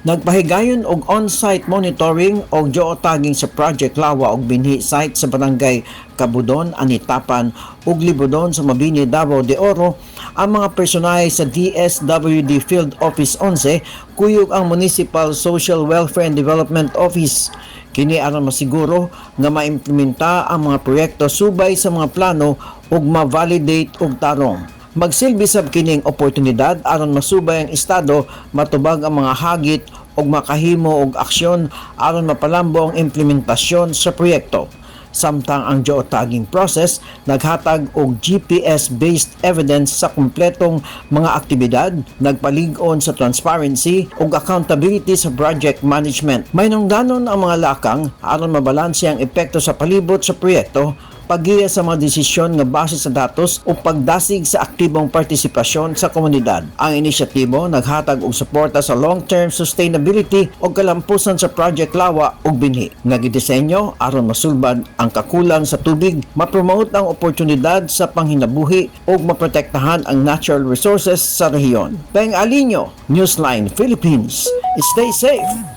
Nagpahigayon og on-site monitoring og geotagging sa Project Lawa og Binhi site sa Barangay Cabudon, Anitapan ug Libudon sa Mabini, Davao de Oro ang mga personahe sa DSWD Field Office 11 kuyog ang Municipal Social Welfare and Development Office. Kini aron masiguro nga maimplementa ang mga proyekto subay sa mga plano ug ma-validate og tarong. Magsilbi sab kining oportunidad aron masubay ang estado, matubag ang mga hagit ug makahimo og aksyon aron mapalambo ang implementasyon sa proyekto. Samtang ang geotagging process naghatag og GPS-based evidence sa kumpletong mga aktibidad, nagpalig-on sa transparency ug accountability sa project management. May nungdanon ang mga lakang aron mabalanse ang epekto sa palibot sa proyekto, paggiya sa mga desisyon nga base sa datos o pagdasig sa aktibong partisipasyon sa komunidad. Ang inisyatibo naghatag og suporta sa long-term sustainability o kalampusan sa Project Lawa ug Binhi nga gidisenyo aron masulbad ang kakulang sa tubig, mapromote ang oportunidad sa panghinabuhi ug maprotektahan ang natural resources sa rehiyon. Peng Alinio, Newsline Philippines. Stay safe.